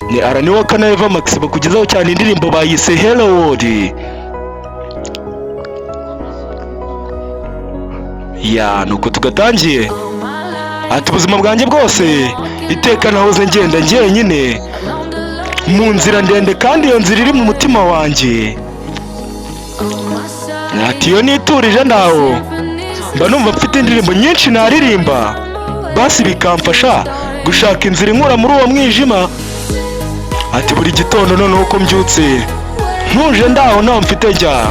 Ni Alan Walker na Eva Max bakugezaho cyane indirimbo bayise Hello World. Ya, nuko tugatangiye. Ati ubuzima bwanjye bwose iteka nahoze ngenda njyenyine mu nzira ndende, kandi iyo nzira iri mu mutima wanjye. Ati iyo niturije ndaho mba numva mfite indirimbo nyinshi naririmba, basi bikamfasha gushaka inzira inkura muri uwo mwijima. Ati buri gitondo noneho uko mbyutse ntuje ndaho ntaho mfite njya,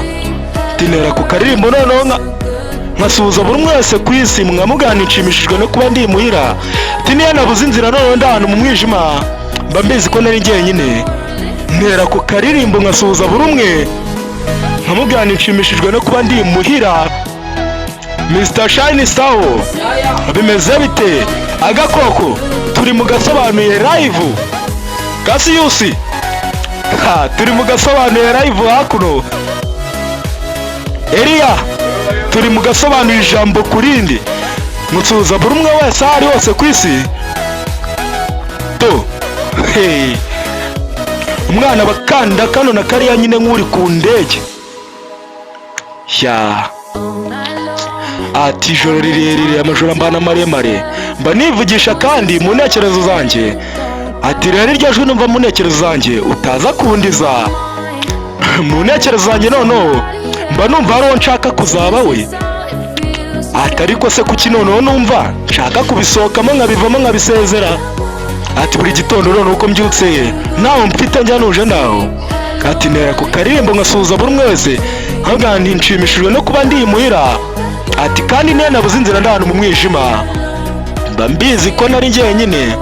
tinera ku karirimbo noneho nkasuhuza buri umwe wese ku isi, mwamugana nshimishijwe no kuba ndi imuhira. Ati niyo nabuze inzira noneho ndi ahantu mu mwijima, mba mbizi ko nari njyenyine, ntera ku karirimbo nkasuhuza buri umwe, nkamubwira nshimishijwe no kuba ndi imuhira. Mr Shine Sawo, bimeze bite? Agakoko turi mu gasobanuye live Kasiyusi, ha, turi mu gasobanuye live hakuno. Eliya, turi mu gasobanuye ijambo ku rindi, musuhuza buri umwe wese aho ari hose ku isi. To hey. Umwana bakanda kano na kariya nyine nk'uri ku ndege ya. Ati ijoro rirerire, amajoro ambana maremare, mba nivugisha kandi mu ntekerezo zanjye. Ati rero iryo jwi numva mu ntekerezo zanjye utaza kundiza mu ntekerezo zanjye, noneho mba numva hari uwo nshaka kuzaba we. Ati ariko se kuki noneho numva nshaka kubisohokamo nkabivamo nkabisezera? Ati buri gitondo noneho uko mbyutse ntaho mfite njya nuje ndaho, ati ntera ku karirimbo nkasuhuza buri umwe wese, nkabwira nti nshimishijwe no kuba ndi imuhira. Ati kandi niyo nabuze inzira ndi ahantu mu mwijima, mba mbizi ko nari njyenyine.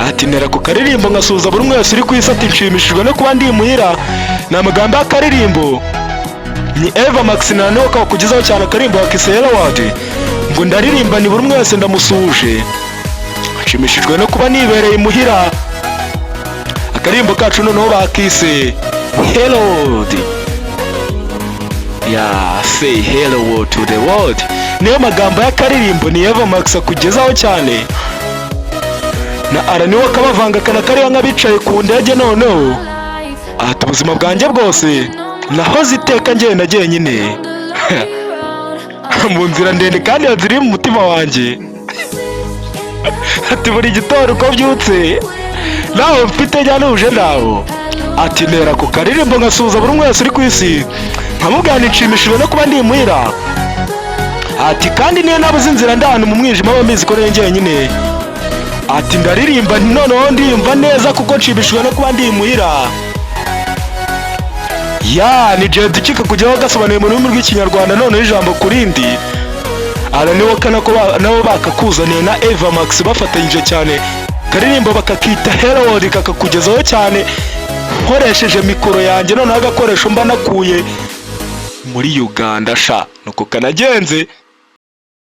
Ati ntera ku karirimbo nkasuhuza buri umwe wese uri ku isi, ati nshimishijwe no kuba ndi imuhira. Ni amagambo y'akaririmbo, ni Eva Max na Noka kakugezaho cyane akaririmbo bakise Hello World, ngo ndaririmba ni buri umwe wese ndamusuhuje, nshimishijwe no kuba nibereye imuhira. Akaririmbo kacu noneho bakise Hello World. Ya, say hello world to the world, niyo magambo y'akaririmbo, ni Eva Max akugezaho cyane na Alan Walker bavanga kana kariya nk'abicaye ku ndege. Noneho ati ubuzima bwanjye bwose nahoze iteka ngenda jyenyine mu nzira ndende, kandi iyo nzira iri mu mutima wanjye. Ati buri gitondo uko mbyutse nawe mfite njya nuje ndaho, ati ntera ku karirimbo nkasuhuza buri umwe wese uri ku isi, nkamubwira nti nshimishijwe no kuba ndi imuhira. Ati kandi niyo nabuze inzira ndi ahantu mu mwijima, mba mbizi ko nari njyenyine. Ati ndaririmba nti noneho ndiyumva neza kuko nshimishijwe no kuba ndi imuhira. Ya, ni Jedi ukika kujyaho gasobanuye mu rurimi rw'Ikinyarwanda noneho ijambo ku rindi. Alan Walker nako nabo bakakuzaniye na Eva Max bafatanyije cyane, karirimbo bakakita Hello World, kakakugezaho cyane nkoresheje mikoro yanjye, noneho agakoresho mba nakuye muri Uganda sha, nuko kanagenze.